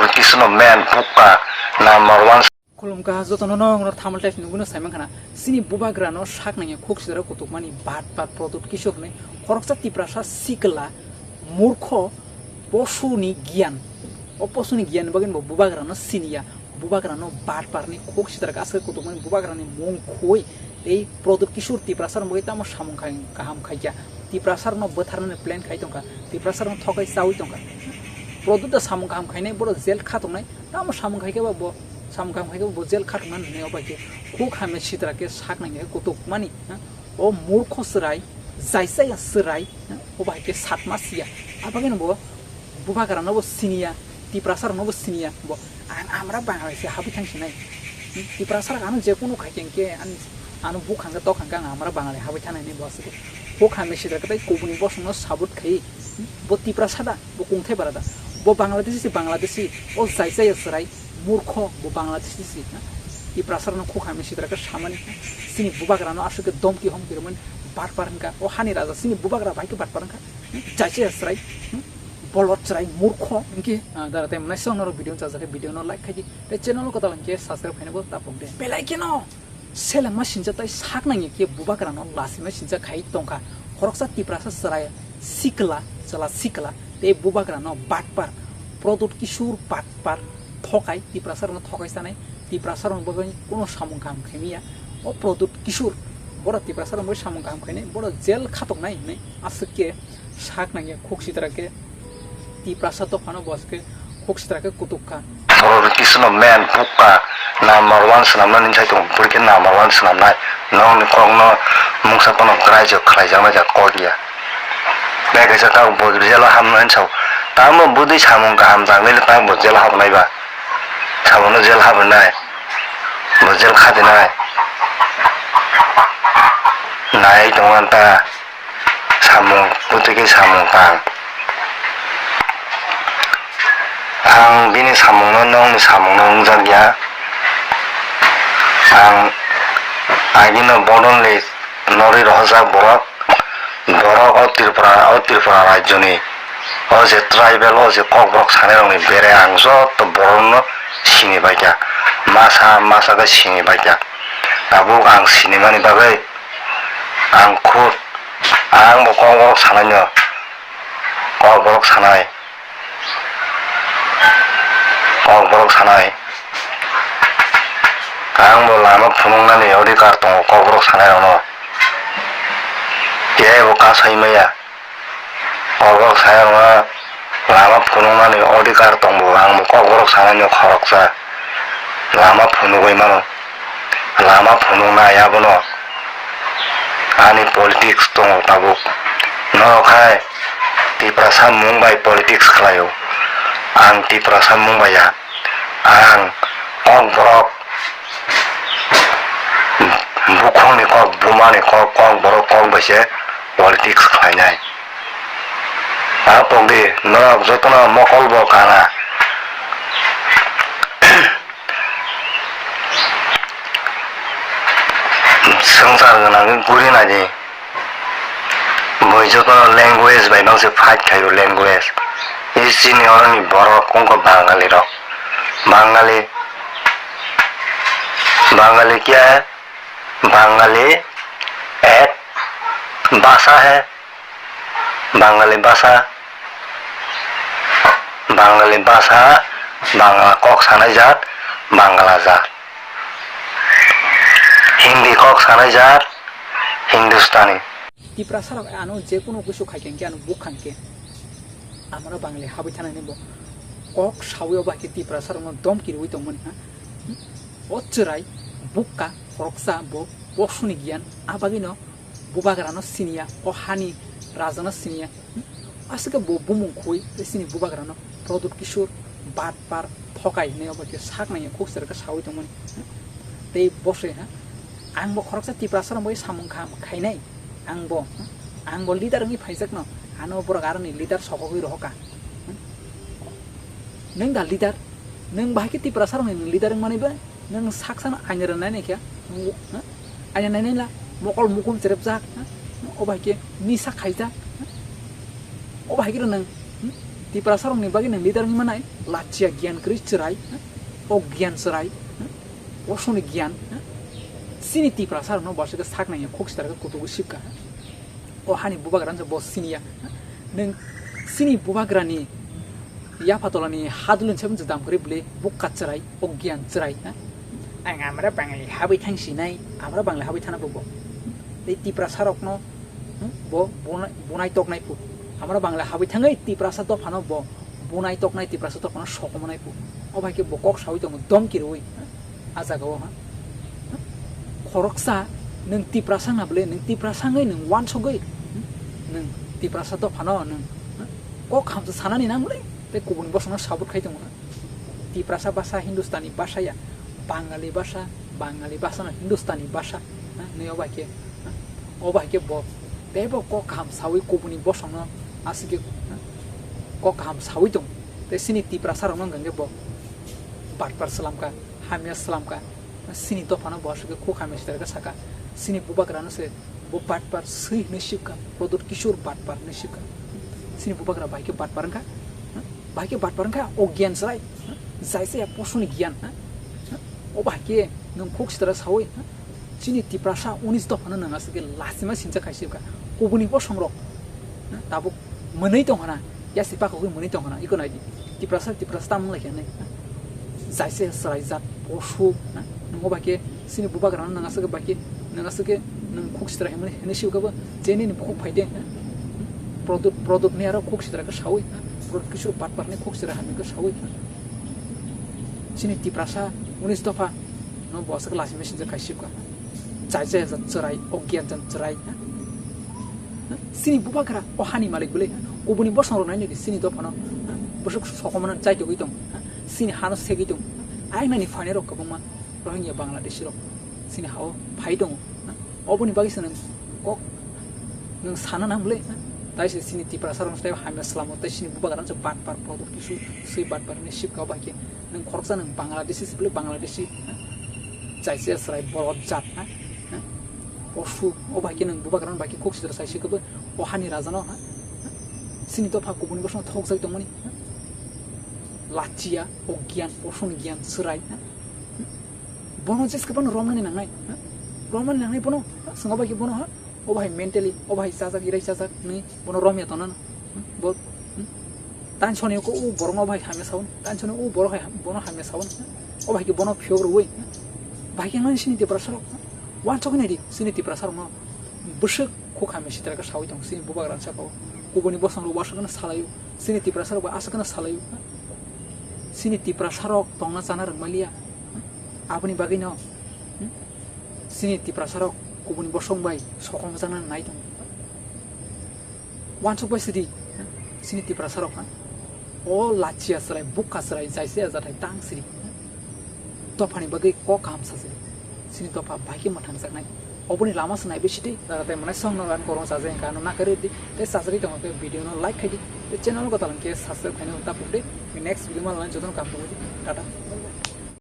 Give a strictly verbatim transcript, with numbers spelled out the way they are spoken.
Kisno man bukka number one. Khulumkha jotono no, no thamal test nugwino saiman khana. Sini bubagrano sak nangya khuk sidaro kutukmani bat bat Pradyut Kishore hinwi khoroksa Tiprasa sikla murkho posuni giyan. O posuni giyan bagwi bo bubagrano siniya. Bubagrano bat barni khuk sidar gaske kutukmani bubagrani mung khui tei Pradyut Kishore Tiprasa rok bagwi tamo samung khai kaham khaikya. Tiprasa rokno bwtharnani plan khai tongkha. Tiprasa rokno thokai chawi tongkha. Pradyut da samung kaham khainai, boro jail kha tongnai. Tamo samung khai khe bo, samung kaham khai khe bo jail kha tongna nini obai khe khuk hamya sitra khe sak nangya kutukmani, ha? O murkho chwrai, jaisaya chwrai, ha? Obai khe satma siya. Abagino bo bubagrano bo siniya, Tiprasa rokno bo siniya. Bo ang amra Bangalai se habwi thang sinai. Tiprasa rok ano je kunu khai khe ang khe ani, ano bukhang khe tokhang khe ang amra Bangalai habwi thanai ni bo aswk. Khuk hamya sitra khe tei kubuni bosongno support khai. Bo Tiprasa da, bo kungthai bara da. Bo Bangladeshi se Bangladeshi, o jaisaya chwrai. Murkho bo Bangladeshi si, ha? Tiprasa rokno khuk hamya sitra khe samani, ha? Sini bubagrano aswk khe domki homki rwmani batpar hwnkha. O hani raja sini bubagra bai khe batpar hwnkha. Jaisaya chwrai, hmm? Bolot chwrai, murkho. Hwnkhe, ah, dara tei mwnai song norok video chajak khe video no like khai di. Tei channel no kwtal hwnkhe subscribe khaina bo ta pok de. Belai kheno selengma sinjak tai sak nangya khe bubagrano lasima sinjak khai tongkha. Khoroksa Tiprasa chwrai sikla, chwla sikla tei bubagrano batpar Pradyut Kishore batpar thokai, Tiprasa rokno thokai sanai, Tiprasa rokno bagwi kuno samung kaham khaimiya. O Pradyut Kishore boro Tiprasa rokno bagwi samung kaham khainai, boro jail kha tongnai hinwi aswk khe sak nangya khuk sitra khe Tiprasa dophano bo aswk khe khuk sitra khe kutuk kha. Oro Kisno man bukka number one swnamnani sai tongo, bwrwi khe number one swnamnai. Nokni kokno mungsa phano kwraichok khlaijaknai ja kok ya. Bai kaisa kok bo jelo hamnai sao. Tamo bwdwi samung kaham jangnai le tamo bo jelo habnai ba. Sabono jelo habnai. Bo jel khadinai. Nai tongo ta. Samung, putiki samung tang. Ang bini samungno, nongni samungno wngjakya. Ang agino bodolni norwi rohorjak borok. Borok o Tripura, o Tripura rajyoni, o je tribal, o je kokborok sanairokni bere ang joto borokno sini baikha. Masa, masa khe sini baikha. Tabuk ang sinimani bagwi ang khud, ang bo kokborok sanaino, kokborok sanai, kokborok sanai. Ang bo lama phunuknani odhikar tongo kokborok sanairokno. Kebo kasai maya. Kokborok sanairokno lama phunuknani odhikar tongbo, ang bo kokborok sanaino khoroksa. Lama phunugwi mano. Lama phunuknai abono. Ani politics tongo tabuk. Norok hai Tiprasa mung bai politics khlaio. Ang Tiprasa mung bai ya. Ang kokborok, bukhukni kok, bumani kok, kokborok kok bai se politics khlainai. A pokdi, norok jotono mokol bo kana. Swngchar gwnangwi guri naidi. Boi jotono language bai bangse fight khaio, language. Ei chini oroni borok wngkha Bangali rok. Bangali, Bangali kya hai? Bangali ek bhasha hai. Bangali bhasha, Bangali bhasha, Bangla kok sanai jat, Bangla jat. Hindi kok sanai jat, Hindustani. Tiprasa rok ano je kunu kusu khai khe ano bukhang khe amaro Bangali habwi thanai ni bo kok sawi obo hai khe Tiprasa rokno dom kirwi tongmani ha. O chwrai bukka khoroksa bo posuni giyan, abagino bubagrano siniya, o hani rajano siniya. Aswk khe bo bumung khui tei chini bubagrano Pradyut Kishore batpar thokai hinwi obo khe sak nangya khuk sir khe sawi tongmani. Tei bo se ha, ang bo khoroksa Tiprasa rok bai samung kaham khainai, ang bo, ang bo leader wngwi phaijakno, ano borok aroni leader sokogwi rohoka. Nwng da leader, nwng bahai khe Tiprasa rokni nwng leader wngmani bai? Nwng saksano aina rwnai naikha, nwng, ha? Aina nainai la, mokol mukum cherepjak, ha? Obo hai khe nisa khaijak, ha? Obo hai khe nwng, hmm? Tiprasa rokni bagwi nwng leader wngwi manai? Lachia giyan kwrwi chwrai, o giyan chwrai, o soni giyan, chini Tiprasa rokno bo aswk khe sak nangya khuk sitra khe kutugo sibka. O hani bubagra no bo siniya. Nwng chini bubagrani yaphatolani hadulin sebung jwdam kwrwi bwlwi bukka chwrai, o giyan chwrai. Ang amra bangli habwi thang sinai, amra bangli habwi thana bo bo. Tei Tiprasa rokno Hmm? Bo bunai, bunai toknai phu. Amra bangla habwi thangwi Tiprasa dophano bo bunai toknai, Tiprasa dophano sokomnai phu. O bai khe bo kok sawi tongo, domki rwi. A jaga o, ha? Khoroksa nwng Tiprasa na bwle, nwng Tiprasa wngwi nwng wansogwi, hmm? Nwng Tiprasa dophano nwng, ha? Kok hamsa sanani nang bwle, tei kubuni bosongno sabut khai tongo, ha? Tiprasa basa Hindustani basa ya, Bangali basa, Bangali basa no Hindustani basa, ha, nui o bai khe, ha, o bai khe bo teibo kok kaham sawi kubuni bosongno aswk khe, ha, kok kaham sawi tong. Tei chini Tiprasa rokno hwnkhe bo batpar slamkha, hamya slamkha, chini dophano bo aswk khe khuk hamya sitra khe saka, chini bubagrano se bo batpar swi hwnwi sibkha, Pradyot Kishore batpar hwnwi sibkha. Chini bubagra bai khe batpar wngkha, ha? Bai khe batpar wngkha, o giyan chwrai, ha? Jaisa ya posoni giyan, ha? Ha? O bai khe nwng khuk sitra sawi, ha? Chini Tiprasa unis dophano nwng aswk khe lachima sincha khai sibkha. Kubuni bosongrok, ha? Tabuk mwnwi tong hana, yasi pakogwi mwnwi tong hana, iko naidi. Tiprasa, Tiprasa tamo wnglaikha hinwi. Jaise chwraijak, posu, ha? Nwng o bai khe chini bubagrano nwng aswk khe bai khe, nwng aswk khe nwng khuk sitra hwnwi, hwnwi sibkha bo, je nini bukhuk phai de, ha? Pradyot, Pradyot ni aro khuk sitra khe sawi, ha? Pradyot Kishore batpar ni khuk sitra hamya khe sawi, ha? Chini Tiprasa unis dopha no bo aswk lachima sincha khai sibkha. Jaise chwrai, o giyan jan chwrai, ha? Chini bubagra, o hani malik bwle, kubuni bosong rok nainai di, chini dophano, bwswk sokomano chaitogwi tong, chini hano segwi tong, ayang nani phainai rok kwbangma Rohingya Bangladeshi rok chini hao phai tongo, oboni bagwi se nwng kok nwng sana nang bwle, tai se chini Tiprasa rok tei hamya slamo, tei chini bubagra se batpar, Pradyot Kishore swi batpar hinwi sibkha, o bai khe nwng khoroksa nwng Bangladeshi se bwle, Bangladeshi, jaise chwrai borok jat, ha? Ha? Posu, o bai khe nwng bubagrano bai khe khuk sitra sai se khe bo, o hani rajano, ha? Ha? Chini dopha kubuni bosongno thokjagwi tongmani, ha? Lachia, o giyan, posoni giyan, chwrai, ha? Bono jeske bono romnani nangnai, ha? Romnani nangnai bono, ha? Chwng o bai khe bono, ha? O bai mentally, o bai chajak, irai chajak, ni bono romya tongnano. Hmm? Bo, hmm? Tan soni ko u borok no bai hamya saun, tan soni u borok hai ham-, bono hamya saun. O bai khe bono phiyok rwi. Bai khe nang chini Tiprasa rok. Wansok nai di, chini Tiprasa rok no bwswk khuk hamya sitra khe sawi tong, chini bubagra saka o. Kubuni bosong rok waswk no salaio, chini Tiprasa rok bai aswk no salaio. Chini Tiprasa rok tongna chana rwng maliya. Aboni bagwi no, hmm? Chini Tiprasa rok kubuni bosong bai sokomjak nani nai tongo. Wansuk bai sidi, chini Tiprasa rok ha. O lachia chwrai, bukha chwrai, jaise jathai tang siri. Dophani bagwi kok kaham sajai. Chini dopha bai khe mwthangjaknai. Oboni lama se naibe sidi, jaga tei mwnai song no ran korong chajai hwnkha ano nakarwi di. Tei chajagwi tongkha khe video no like khai di. Tei channel no kwtal hwnkhe subscribe khaina ta puk di. Next video ma line jotono kaham tongwi di. Tata.